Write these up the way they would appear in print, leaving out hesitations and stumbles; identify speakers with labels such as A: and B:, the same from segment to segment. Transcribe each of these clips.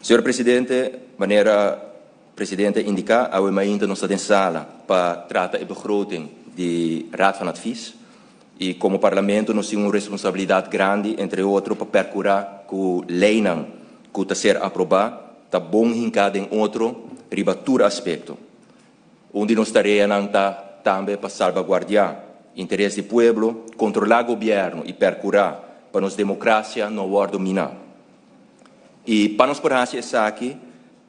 A: Señor Presidente, manera Presidente a indica, awe mainta nos ta den sala pa trata e begroting di Raad van Advies. Y como Parlamento nos tin un responsabilidad grandi, entre otro pa percura cu leynan cu ta ser aproba ta bon hinca den otro riba tur aspecto. Un di nos tareanan ta tambe pa salvaguardia interes di pueblo, controla gobierno y percura pa nos democracia no wordo mina. Y pa nos por haci esaki,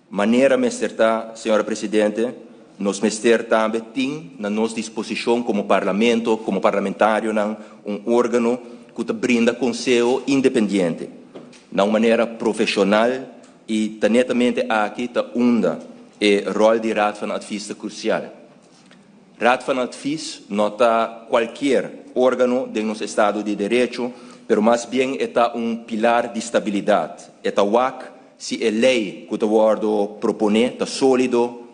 A: manera mester ta, señora Presidente, nos mester tambe tin na nos disposicion como Parlamento, como parlamentarionan, un organo cu ta brinda conseho independiente, na un manera profesional y ta netamente aki ta unda e rol di Raad van Advies ta crucial. Raad van Advies no ta cualkier organo den nos estado di derecho, pero mas bien e ta un pilar di stabilidad. E ta wak si e ley cu ta wordo propone ta solido,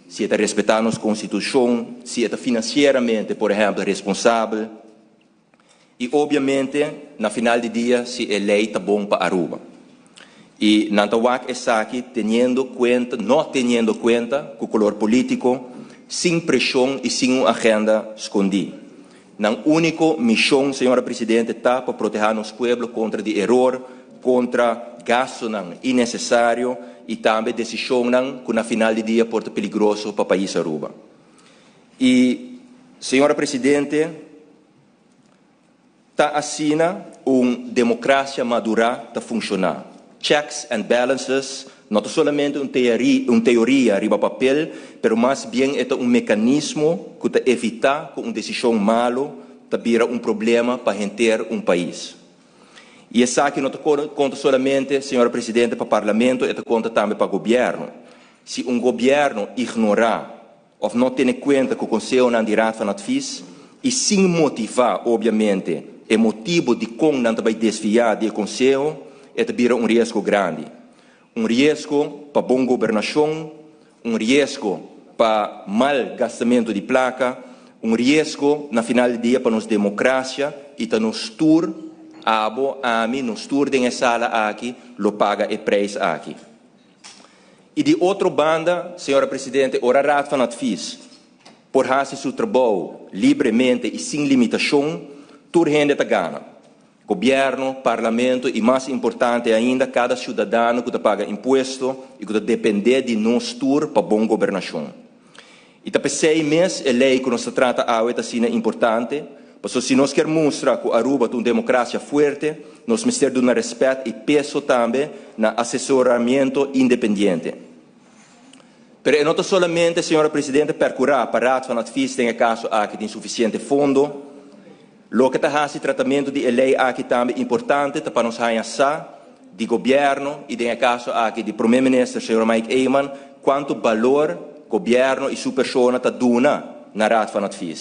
A: si e ta respeta nos constitucion, si e ta financieramente, por ehempel, responsabel. Y obviamente, na final di dia, si e ley ta bon pa Aruba. Y nan ta wak esaki teniendo cuenta, no teniendo cuenta cu color politico, sin presion y sin un agenda scondi. Nan unico mision, señora Presidente, ta pa proteha nos pueblo contra di eror, contra gastonan innecesario y tambe decisionnan cu na final di dia por ta peligroso pa pais Aruba. Y, señora Presidente, ta asina un democracia madura ta funciona. Checks and balances no ta solamente un teoria riba papel, pero mas bien e ta un mecanismo cu ta evita cu un decision malo ta bira un problema pa henter un pais. Y esaki no ta conta solamente, señora Presidente, pa Parlamento, e ta conta tambe pa gobierno. Si un gobierno ignora of no tene cuenta cu e conseho di Raad van Advies y sin motiva, obviamente, e motibo di con nan ta bay desvia di conseho, e ta bira un riesgo grandi. Un riesgo pa bon gobernacion, un riesgo pa mal gastamento di placa, un riesgo na final di dia pa nos democracia y ta nos tur, abo, ami, nos tur den e sala aki, lo paga e prijs aki. Y di otro banda, señora Presidente, ora Raad van Advies por haci su trabou libremente y sin limitacion, tur hende ta gana. Gobierno, Parlamento y, mas importante ainda, cada ciudadano cu ta paga impuesto y cu ta depende di nos tur pa bon gobernacion. Y ta p'esey mes e ley cu nos ta trata awe ta asina importante, pasobra si nos kier mustra cu Aruba ta un democracia fuerte, nos mester duna respet y peso tambe na asesoramento independiente. Pero e no ta solamente, señora Presidente, percura pa Raad van Advies den e caso aki tin suficiente fondo. Loke ta haci tratamento di e ley aki tambe importante ta pa nos haya sa di gobierno y den e caso aki di Prome Minister, señor Mike Eman, cuanto balor gobierno y su persona ta duna na Raad van Advies.